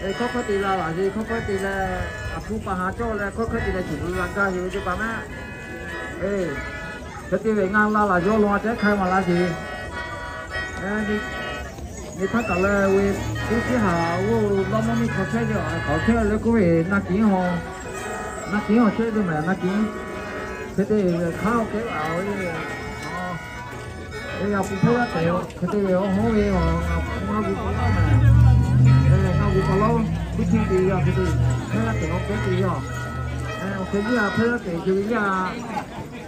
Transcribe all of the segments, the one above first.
Hkawˇ hkawˇ te la laˬ ve, hkawˇ hkawˇ te leh, aˬ hpu paˍ ha cawˇ leh hkawˇ hkawˇ te leh cuˬ pu la gaˇ ve teˇ hpaˍ mehˆ. Hk'e te ve ngaˬ la laˬ yawˇ lawn a tehˉ hk'ai maˍ laˇ sheˍ. Nyi htaˇ kaꞈ leh ve, teˇ shiˉ haˍ g'oˇ lawˇ mawˇ miˇ hk'aw chehˇ ve, hk'aw chehˇ leh k'oˆ ve, Na kiˉ haw, na kiˉ haw chehˇ ve mehˍ, na kiˉ. Hk'e te ve hk'aˇ kehˉ a ve, e, aˬ pu hpehˇ yaˇ tehꞈ, hk'e te ve awˬ hawˉ ve, ngaˬ hui k'awꞈ lawˉ mehˍ. Ngaˬ hui k'awꞈ lawˉ, teˇ hkui te yaˇ hk'e te, hpehˇ yaˇ tehꞈ awˬ kehˉ te yaˇ. Awˬ hk'e yaˇ hpehˇ yaˇ tehꞈ hk'e ve yaˇ.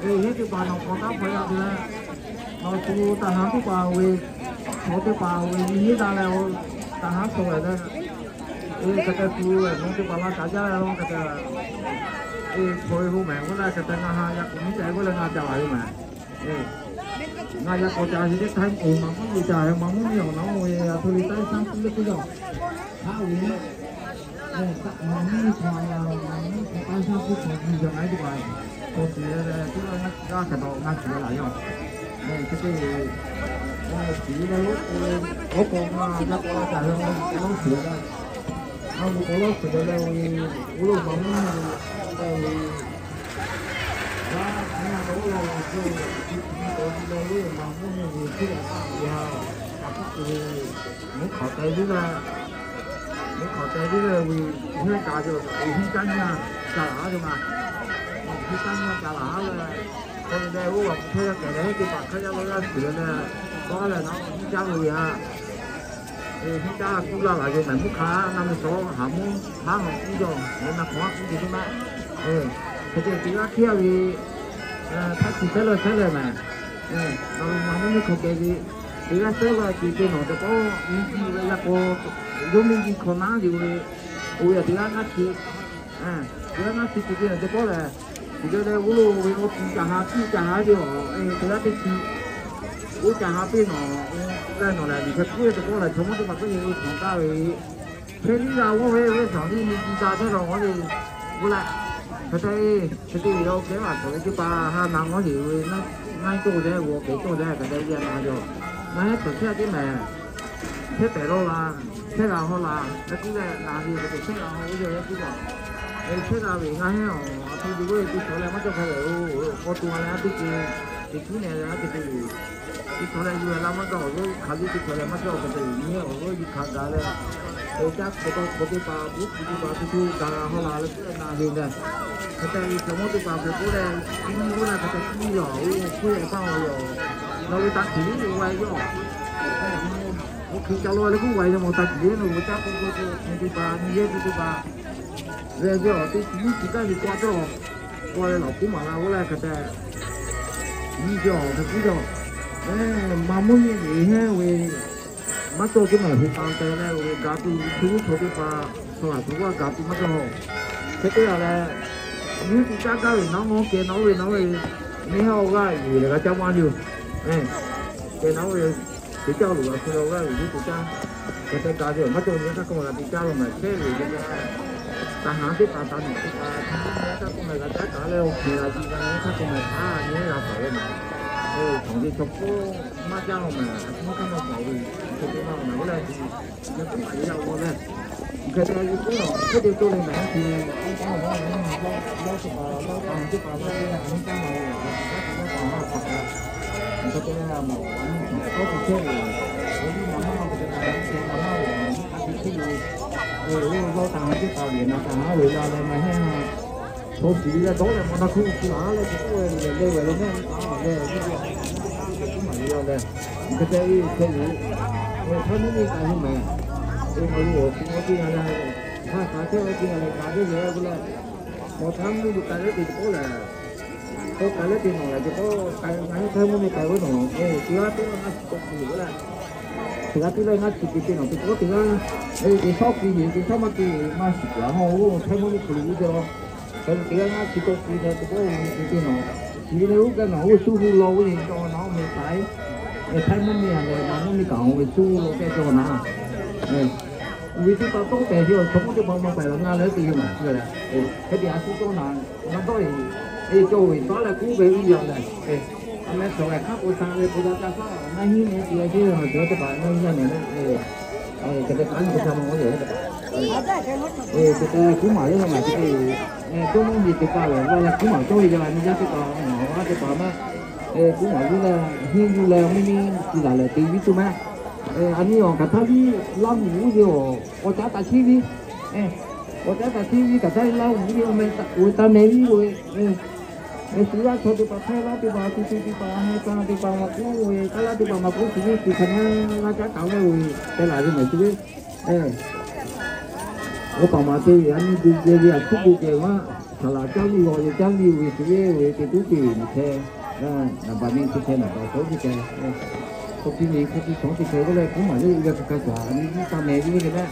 Eˬ, yehˇ teˇ hpaˍ nawˬ k'awꞈ taˉ hpaw yaˇ te leh, nawˬ shu taˍ haˍ teˇ hpaˍ ve, chaw teˇ hpaˍ ve nyi nyiˉ daꞈ leh, taˍ haˍ hpawˇ ve leh, e, hk'e te shu ve mvuhˇ teˇ hpaˍ la kaꞈ jaˇ leh lo hk'e te, e, hpaw ve lo mehˍ. Oˇ leh hk'e te ngaˬ ha yaꞈ k'oˍ miˉ ca ve k'oˆ leh ngaˬ ca laˬ ve mehˍ. Ngaˬ yaꞈ k'awꞈ ca ve teˇ htaˇ, oˍ maˍ mvuhˇ miˬ ca ve, maˍ mvuhˇ miˬ awˬ nawˉ ve a htoꞈ le taˇ ve shaˉ tuˉ le k'oˆ yaˇ. Haˉ uiˍ le. Maˍ mvuhˇ miˬ hk'aw, maˍ mvuhˇ miˬ hk'aw taˇ shaˉ tuˉ hk'aw nyi yaˇ ngaˬ teˇ hpaˍ hk'aw tuˬ leh, tuˉ g'aˇ ngaˇ g'aˇ hk'e taw ngaˇ tuˬ ve laˬ yaˇ. Hk'e te, tuˬ ve leh lo k'o, oˉ k'aw ngaˇ yaˇ k'aw la ca ve, k'aw lawˉ tuˬ ve leh, ngaˇ hui k'aw lawˉ tuˬ ve leh, oˇ lo maˍ mvuhˇ miˬ ve, yaˇ nyi a k'aw oˇ la la ce, ti ti k'aw ti leh lo maˍ mvuhˇ miˬ ve hk'e a taˇ ve ha, a taˇ ve, mvuhˇ hk'aw te ve leh, mvuhˇ hk'aw te ve leh ve, heˆ kaꞈ ve, heˆ caˇ nyi a ca laˬ ve ma. Heˆ caˇ nyi a ca laˬ ve, k'o ve leh oˇ a hpehˇ yaˇ kehˬ leh teˇ hpaˍ hk'aˇ yaˇ lo yaˇ tuˬ ve leh, tawˇ leh na heˆ caˇ ve ha. Heˆ caˇ kuˇ laˇ laˬ ve mehˍ, mvuhˇ hk'aw na me shawˉ haˍ mvuhˇ haˉ hawˬ kuˇ jaw, na hk'awꞈ haˉ kuˇ te teˇ maˇ. Hk'e te teˇ g'aˇ hkiˉ a ve, htaˇ chi teh leh teh leh mehˍ. Ngaˬ hui maˍ mvuhˇ miˬ hk'aw kehˬ ve, teˇ g'aˇ teh leh ce te nawˬ te k'o, miˬ jiˇ ve yaˇ k'o, yawˇ miˬ jiˇ hk'aw naˉ yuˬ ve, oˇ ve teˇ g'aˇ ngaˇ chi, teˇ g'aˇ ngaˇ chi ce te nawˬ te k'o lehˬ, chi te leh oˇ lo ve awˬ pu caˇ ha piˇ caˇ ha ve awˬ, teˇ g'aˇ teˇ chi, oˇ caˇ ha piˇ nawˬ, leh nawˬ lehˬ miˬ hk'e puiˉ ve te k'o lehˬ, chaw mawˇ teˇ hpaˍ k'oˆ ve, chaw taˇ ve, hk'e liˇ g'a g'awˇ ve, oˇ ve shaˍ liˇ miˬ jiˇ ca teˇ la g'awˇ ve, oˇ lehˬ, hk'e te, hk'e te ve awˬ kehˉ laˬ k'awꞈ ve teˇ hpaˍ ha na ngawˇ heˍ ve, na, na cawˇ leh g'awˇ kehˬ cawˇ leh hk'e te ve a na yaˇ, na heˆ tawˍ chehˇ a teˇ mehˍ. Hpehˇ pehˍ lawˇ la, hpehˇ g'a hawˇ la, leh kuˉ leh na ve hk'e te hpehˇ g'a hawˇ ve yaˇ kuˉ la. Hpehˇ g'a ve ngaˬ heˆ awˬ, a htoꞈ ve k'oˆ ve teˇ chaw leh maˇ cawˇ hk'a lehˬ, oˇ, k'aw to a leh a teˇ ceuˬ, teˇ kuˉ nehˬ leh a teˇ ceuˬ, teˇ chaw leh yuˬ leh la maˇ gaˬ awˬ, hk'aˬ liˇ teˇ chaw leh maˇ cawˇ hk'e te nyi awˬ, yehˬ hk'aˬ gaˬ leh, oˇ caˇ hk'e tawˇ hk'aw teˇ hpaˍ buˉ kuiˬ teˇ hpaˍ tuˬ tuˬ gaˬ g'a hawˇ la leh kuˉ leh na ve leh, hk'e te ve chaw mawˇ teˇ hpaˍ hpehꞈ k'oˆ leh, chi nyiˇ k'oˆ leh hk'e te kuˉ yaˇ, oˇ kuˉ leh paˇ awˬ yaˇ, nawˬ ve taˇ tuˬ liˇ lo g'a yaˇ. Oˇ hk'e ca lo leh kuˉ g'a yaˇ mawˬ taˇ tuˬ liˇ lo g'a caˇ k'oˆ k'oˆ k'oˆ hk'e teˇ hpaˍ nyi yehˬ tuˬ teˇ hpaˍ, leh ve awˬ teˇ chi nyiˇ chi kaˇ ve k'aw cawˇ, k'aw leh laˬ kuˉ maˍ la oˇ leh hk'e te, nyi ve awˬ hk'e kuˉ yaˇ, maˍ mvuhˇ miˬ ve heˆ ve, maˇ cawˇ teˇ maˬ hui k'aꞈ te leh ve gaˬ tuˬ, chi nyiˇ chaw teˇ hpaˍ, chaw laˬ tuˬ g'a gaˬ tuˬ maˇ cawˇ. Hk'e te a leh, nyiˇ chi caˇ gaˇ ve nawˉ mawˇ kehˬ nawˉ ve nawˉ ve, neˇ hawˇ g'aˇ yuˬ leh g'a caˇ maˇ yoˬ. Kehˬ nawˉ ve, teˇ caˇ loˬ g'a hk'e leh g'aˇ yuˬ teˇ caˇ, hk'e te gaˬ ve maˇ cawˇ nyi kaˇ k'oˆ maˬ g'a teˇ caˇ lo maˬ chehˇ ve le. Taˍ haˍ teˇ hpaˍ taˍ naˬ teˇ hpaˍ, nyi kaˇ k'oˆ maˬ g'a caˇ kaꞈ leh, oˇ hk'e g'a jiˇ g'a nyi kaˇ k'oˆ maˬ htaˇ nyi g'a taˍ ve maˬ. Oˇ hk'aˬ ve chaw hpawˇ maˇ caˇ lo maˬ, a htoꞈ ma kaˇ maˇ paˍ ve, hk'e te maˇ maˬ g'a leh, nyi k'oˆ maˬ yaˇ g'a leh, hk'e te a yuˬ k'oˆ lawˬ hk'e te cawˇ ve maˬ hk'e, lawˇ teˇ hpaˍ lawˇ taˍ teˇ hpaˍ lawˇ teˇ hpaˍ nyi kaˇ maˬ ve, a htoꞈ ma kaˇ maˇ paˍ ve, hk'e te leh a maˬ a nyi htaꞈ tawˇ te chehˇ ve, a nyi maˬ maˇ hk'e te kaꞈ a nyi htaꞈ maˇ ve, a nyi hk'e te chehˇ ve, oˇ lawˇ taˍ teˇ hpaˍ ve na taˍ haˉ ve la leh maˇ heˆ ha. Chaw shiˍ leh dawˇ leh maw na hkuˇ chi a leh chi k'oˆ leh leh leh ve leh mehˆ a leh, teˇ hpaˍ teˇ hpaˍ teˇ hpaˍ maˬ ve a leh, hk'e te ve hk'e ve, oˇ htaˇ mvuhˇ miˬ k'ai ve mehˬ, oˇ maˬ ve awˬ suhˍ maˇ teˇ g'aˇ leh, hk'aˬ hk'aˬ chehˇ ve teˇ g'aˇ leh kaꞈ teˇ g'aˇ ve leh, maw htaˇ mvuhˇ miˬ k'ai ve teˇ k'oˆ leh, k'o k'ai leh teˇ nawˬ leh teˇ k'oˆ k'ai ve ngaˬ heˆ htaˇ mvuhˇ miˬ k'ai ve nawˬ, teˇ g'aˇ teˇ g'aˇ ngaˇ chi k'awꞈ kuˬ ve leh, teˇ g'aˇ teˇ leh ngaˇ chi te teˇ nawˬ teˇ k'oˆ teˇ g'aˇ, teˇ shawˉ kuiˬ ve teˇ shawˉ maˇ kuiˬ ve maˇ shiˍ kaꞈ maˇ oˇ htaˇ mvuhˇ miˬ hk'aw lo uˉ ve, hk'e te teˇ g'aˇ ngaˇ chi k'awꞈ kuˬ ve teˇ k'oˆ ve teˇ nawˬ, shiˍ ve leh uˉ kaˇ nawˬ oˇ ve shu hu law ve le, nawˬ meh k'ai, htaˇ mvuhˇ miˬ a leh na mvuhˇ miˬ kaꞈ oˇ ve shu law kehˬ cawˇ na. Uˇ ve teˇ pa tawˆ tehˬ ve awˬ chaw mawˇ teˇ hpaˍ maˇ pehˬ la ngaˇ leh teˇ g'aˇ maˬ chi leh, hk'e te a shu cawˇ na, maˇ dawˇ e, e cawˇ ve taˉ leh kuˉ ve uˇ yaˇ leh, a meh shawˍ leh hk'aˇ k'o sha ve k'o daꞈ ca shaˉ ngaˇ hinˉ neh ti a ce a cawˬ teˇ hpaˍ ngaˇ hinˉ yaˇ neh leh, hk'e te kaꞈ nyi te ca maˇ g'awˇ leh teˇ hpaˍ Te kuˉ maˍ yawˇ maˬ te, jawˇmawˇ miˬ teˇ hpaˍ lehˬ, la leh kuˉ maˍ cawˇ ve yaˇ nyi yaˇ teˇ hpaˍ, ngaˬ awˬ g'aˇ teˇ hpaˍ maˇ, kuˉ maˍ yuˬ leh, henˇ yuˬ leh, mvuhˇ miˇ ci laˬ lehˬ te viˉ tuˬ maˇ. A nyi awˬ kaꞈ htaˇ viˉ Laˇ huˍ uˉ ve awˬ, awˬ caˉ taˍ chiˉ viˉ, awˬ caˉ taˍ chiˉ viˉ kaꞈ htaˇ Laˇ huˍ uˉ ve awˬ meh, awˬ taˇ meh viˉ lo ve, suh yaˇ chaw teˇ hpaˍ, hk'aˇ laˇ teˇ hpaˍ, tu tu teˇ hpaˍ, meh caˇ teˇ hpaˍ maˇ k'oˆ ve, taˇ laˇ teˇ hpaˍ maˇ k'oˆ, suh viˉ tuˬ hk'aˬ hk'e laˇ caˉ taˍ ve oˬ, te laˬ ve mehˍ suh ve. Oˇ paˍ maˍ te ve a nyi te geh ve a tuˉ k'o geh maˇ, saˍ laˍ caˇ viˉ g'aw ve caˇ viˉ ve suh ve, oˇ ve te tuˉ te ve maˇ hk'e, naˍ baˬ miˇ te hk'e naˍ baˬ k'oˆ ve hk'e, hk'aw hk'e ve hk'aw hk'e shawˉ te hk'e k'oˆ leh kuˉ maˍ leh, oˇ ve hk'aˬ hk'e shaˍ a nyi viˉ taˇ meh viˉ ve hk'e leh,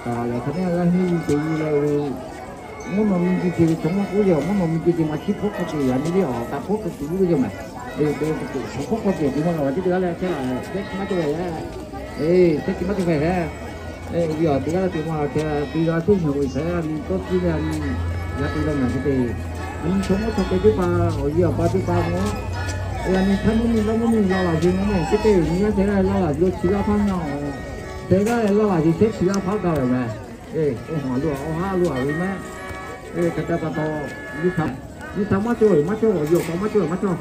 taˍ lehˬ hk'aˬ hk'e g'a henˇ yuˬ te yuˬ leh oˇ, mvuhˇ naw mi ji te ve chaw maˇ k'oˆ ve, mvuhˇ naw mi ji te maˇ chiˇ hpawˇ hk'aw te a nyi viˉ awˬ taˇ hpawˇ hk'aw te viˉ ve yoˬ mehˍ. Teˇ hk'aˇ hk'aw te te maˇ g'a a ciˉ teˇ g'aˇ leh hk'e laˬ, teˇ hk'aˇ maˇ cawˬ ve hk'e, teˇ hk'aˇ maˇ cawˬ ve hk'e, viˉ awˬ teˇ g'aˇ leh te maˇ hk'e, teˇ g'aˇ teˇ nyi ve hk'e a nyi tawˇ piˇ leh a nyi, yaˇ te leh ngaˬ hk'e te, a nyi chaw mawˇ chaw k'ai teˇ hpaˍ awˬ yiˬ awˬ pa teˇ hpaˍ mawˇ, a nyi htaˇ mvuhˇ miˬ Laˇ mvuhˇ miˬ la laˬ ve mawˇ mehˍ, teˇ teˇ nyi g'aˇ te g'aˇ la laˬ ve chi g'aˇ hpaˇ ngaˬ awˬ, teˇ g'aˇ la laˬ ve teˇ chi g'aˇ hpaˇ gaˬ ve mehˍ. Oˇ hawˬ lo a, oˇ haˉ lo a ve mehˍ. Hk'e te pa taw, nyi htaˇ maˇ cawˬ ve maˇ cawˬ, awˬ yiˬ awˬ pa maˇ cawˬ ve maˇ cawˬ.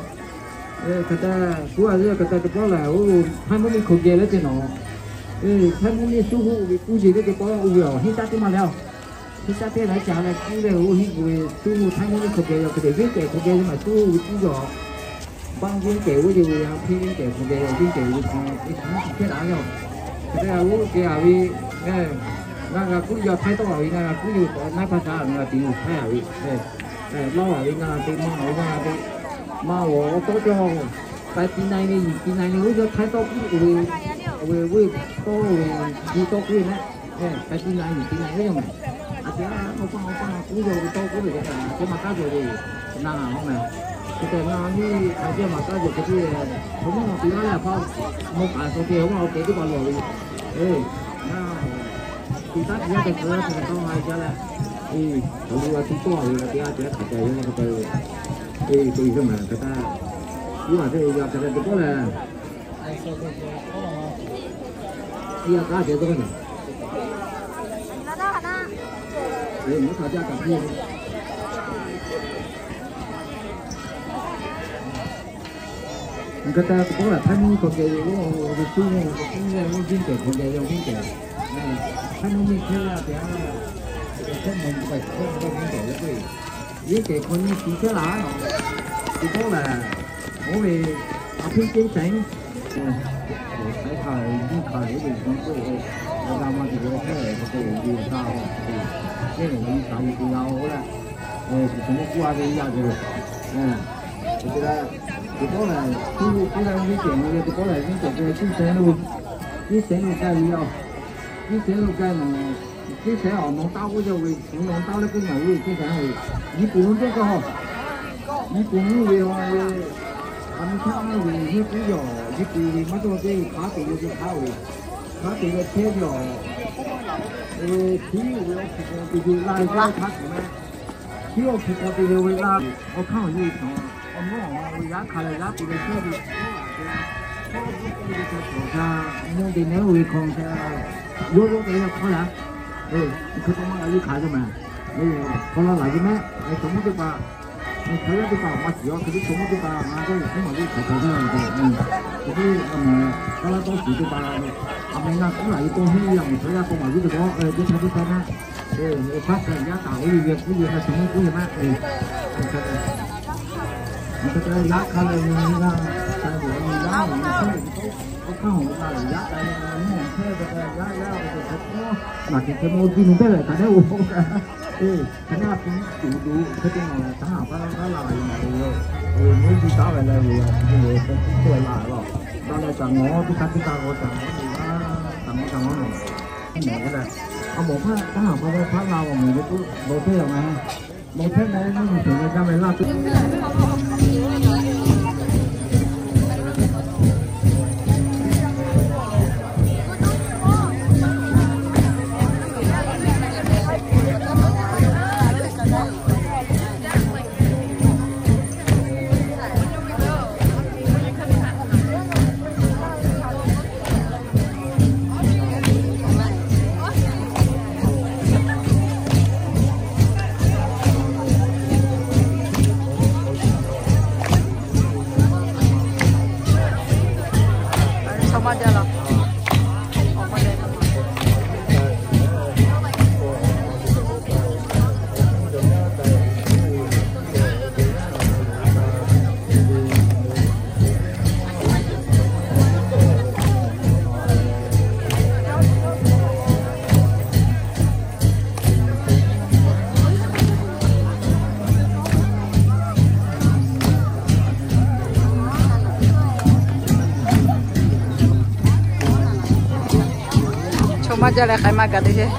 Hk'e te, kuˉ a ve hk'e te teˇ pawˆ lehˬ, oˇ htaˇ mvuhˇ miˬ hk'aw geh leh te nawˬ, htaˇ mvuhˇ miˬ suh hoˆ ve kuˇ yeˬ leh teˇ pawˆ oˇ ve awˬ henˇ caˇ teˇ maˇ leh a, henˇ caˇ teˇ leh ca leh kuˇ leh oˇ henˇ k'oˆ ve suh hoˆ htaˇ mvuhˇ miˬ hk'aw geh yaw hk'e te venˇ kehˬ hk'aw geh ve maˬ suh hoˆ ve kuˇ yaw, baˆ venˇ kehˬ oˇ ve, a hpeˇ venˇ kehˬ hk'aw geh yaw venˇ kehˬ oˇ ve hk'aw te htaˇ chi hkehˇ daꞈ ve a. Hk'e te oˇ geh a ve, ngaˬ g'a kuˉ yaw htaˇ tawˆ a ve, ngaˬ g'a kuˉ yaw k'awꞈ naˇ hpaˇ htaˇ ngaˬ g'a te yaw htaˇ a ve, lawˇ a ve ngaˬ g'a te maˇ a ve ngaˬ g'a te, maˇ awˬ tawˇ cawˇ, k'ai ti na ve, yiˬ ti na ve, oˇ yaˇ htaˇ tawˆ kuˉ oˇ ve, awˬ ve oˇ ve tawˇ ve, ji tawˆ kuˉ ve mehˍ. K'ai ti na yiˬ ti na ve yoˬ mehˍ. A te a, awˬ paˇ awˬ paˇ kuˉ yaw ve tawˇ kuˉ ve hk'e te maˇ kaˉ cawˬ ve, na a mehˍ. Hk'e te na miˇ hk'aˬ ceh maˇ kaˉ cawˬ hk'e te, chaw mawˇ maˇ te g'aˇ leh a hpaˇ, mawˇ kaꞈ cawˬ te awˬ maˇ awˬ kehˬ teˇ hpaˍ lawˬ ve, na, te taˇ te yaˇ te hk'e te tawˇ a jaˇ leh, awˬ lo a tuˬ tawˇ a ve hk'e te a te hk'aˬ ceh yaˇ hk'e te, te yoˬ mehˍ hk'e te, uˉ a te yaˇ hk'e te te tawˇ leh, a yaˇ kaˉ ceh tawˇ leh, mvuhˇ htaꞈ jaˇ kaꞈ piˇ ve. Hk'e te teˇ pawˆ lehˬ, htaˇ mvuhˇ miˬ hk'aw geh ve oˇ, oˇ ve suh mvuhˇ, suh mvuhˇ leh oˇ venˇ kehˬ hk'aw geh ve oˇ venˇ kehˬ, htaˇ mvuhˇ miˬ hk'e la te a, hk'e mvuhˇ miˬ k'ai hk'e mvuhˇ miˬ k'ai ve, venˇ kehˬ hk'aw nyi suh chehˇ laˬ a. Teˇ pawˆ lehˬ, oˇ ve a hpiˇ ceˇ shaiˍ, shaiˍ hk'a ve, jiˇ hk'a ve, oˇ ve suh k'oˆ ve, awˬ g'a maˇ te ve, awˬ hk'e ve, hk'e te ve, yuˬ taˇ ve, ceˇ ve, nyi hk'a ve te g'a oˇ leh, suhˍ suhˍ mawˇ k'oˆ a ve yaˇ ve, hk'e te leh, teˇ pawˆ lehˬ, suh k'oˆ leh venˇ kehˬ ve, teˇ pawˆ lehˬ venˇ kehˬ ve, ceˇ shaiˍ lo, ceˇ shaiˍ lo k'ai ve yoˬ. Ceˇ shaiˍ lo k'ai nawˬ, ceˇ shaiˍ awˬ nawˬ taˇ oˇ yaˇ ve, nawˬ taˇ leh k'oˆ nawˬ ve ceˇ shaiˍ ve, Liꞈ hpu lonˉ teˇ hkawˇ, Liꞈ hpu lonˉ ve a ve, a nyi htaˇ ve henˇ k'oˆ yoˬ. Liꞈ hpu ve maˇ cawˇ ve teˇ hk'aˉ te ve teˇ hk'aˉ ve, hk'aˉ te ve chehˇ ve yoˬ. Hpiˇ ve awˬ hpu k'aw te ve la ve hk'aˉ te meh, hpiˇ awˬ hpu k'aw te ve laˇ, awˬ hk'aˇ awˬ yeˇ ve htaꞈ, awˬ mawˇ awˬ ma ve yaꞈ hk'a leh yaꞈ te ve chehˇ ve, awˬ g'aˇ mawˇ te nehˉ oˇ ve hk'aw hk'e, yawˇ yawˇ te ve hk'aw laˇ, hk'e te maˇ g'a ve hk'aˬ cawˬ mehˍ. Hk'aw la laˬ ve mehˆ, chaw mawˇ teˇ hpaˍ, hk'aˬ yaˇ teˇ hpaˍ maˇ shiˍ a hk'e te chaw mawˇ teˇ hpaˍ ngaˬ k'oˆ ve hk'e maˇ ve hk'aˬ cawˬ ve, hk'e te a mawˬ, kaˇ laˇ tawˇ shiˍ teˇ hpaˍ, a meh ngaˬ kuˉ laˬ ve tawˇ henˇ ve a mawˬ chaw yaˇ k'o maˇ ve teˇ pawˆ, teˇ htaˇ teˇ htaˇ naˆ, hpaˇ hk'a yaˇ taˍ oˇ ve kuˉ ve hk'a chaw mawˇ kuˉ ve maˇ, hk'e te yaꞈ hk'a leh ve ngaˬ, ca ve a nyi yaˇ ve, awˬ hk'aˇ awˬ g'aˇ lehˬ yaꞈ k'ai leh mvuhˇ hawˬ hpehˇ ve k'ai yaˇ yaˇ ve hk'e te k'o, ngaˬ hk'e hk'e mawˇ jiˇ nu teˇ lehˬ hk'a dehꞈ oˬ. Hk'e te a hpu tuˬ tuˬ hk'e te nawˬ lehˬ, taˇ haˍ hpaˇ taˇ la ve ngaˬ hui, mvuhˇ jiˇ taˉ ve leh ve, hk'e te lehˬ k'o kuˉ hk'oˆ la ve laˇ. Daꞈ leh caꞈ ngawˬ teˇ hk'aˇ teˇ hk'aˇ k'o caꞈ ngawˬ, caꞈ ngawˬ caꞈ ngawˬ nawˬ, nawˬ k'oˆ leh, a mawˬ hpaˇ taˇ haˍ hpaˇ ve hpaˇ la ve mawˬ ve k'o, lawˬ teˇ yaꞈ ngaˬ, lawˬ teˇ meh mvuhˇ miˬ teˇ meh gaˇ ve laˇ tuˬ Jaˇ leh k'ai maˇ gaˬ te sheˍ.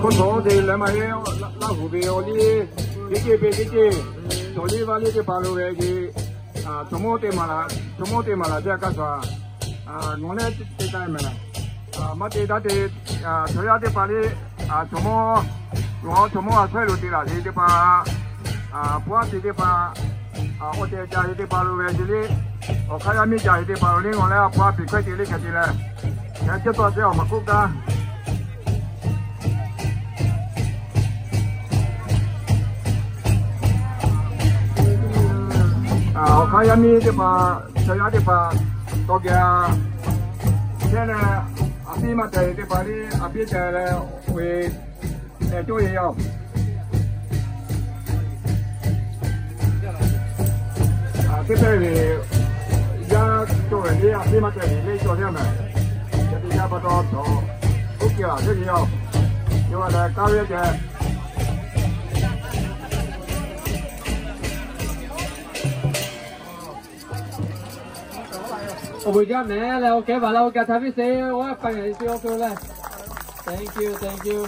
Hkawˇ htawˇ te leh maˇ heˆ, Laˇ huˍ ve awˬ liˇ teˇ ceuˬ ve teˇ ceuˬ, cawˬ liˇ vaˇ liˇ teˇ hpaˍ lo ve ce, chaw mawˇ te maˍ laˬ, chaw mawˇ te maˍ laˬ ce a kaˇ shaˍ, nawˬ lehˬ te k'ai mehˍ laˬ. Maˇ te taˇ te, chaw yaˇ teˇ hpaˍ liˇ, chaw mawˇ, chaw mawˇ a chawehˇ lo te laˬ ce teˇ hpaˍ, pawˇ a te teˇ hpaˍ, awˬ tehˬ ca ve teˇ hpaˍ lo ve ce liˇ, awˬ hk'aˇ yaˇ miˇ ca ve teˇ hpaˍ lo liˇ nawˬ lehˬ a pawˇ a peˍ hkawehˇ te liˇ hk'e te leh, hk'e ceh tawˇ ce awˬ maˍ k'oˆ gaˇ Chaw yaˇ miˇ teˇ hpaˍ, chaw yaˇ teˇ hpaˍ, tawˇ geh chehˇ leh, aˬ piˇ maˇ tehˬ ve teˇ hpaˍ le, aˬ piˇ tehˬ leh, oˇ ve tehˬ cawˇ ve yoˬ. Teˇ pehˇ ve yaˇ cawˇ ve le, aˬ piˇ maˇ tehˬ ve le cawˇ teˇ maˬ. Yaˇ teˇ yaˇ pa taw, oˇ hk'e a teˇ ve yoˬ. Yawˇ lehˬ kaˇ ve ceh. Awˬ bon jaˇ mehˍ leh, oˇ kehˉ baˬ la oˇ kaꞈ htaˇ piˇ sheˍ, oˇ pa yaꞈ e te awˬ hk'e leh. Thank you, thank you.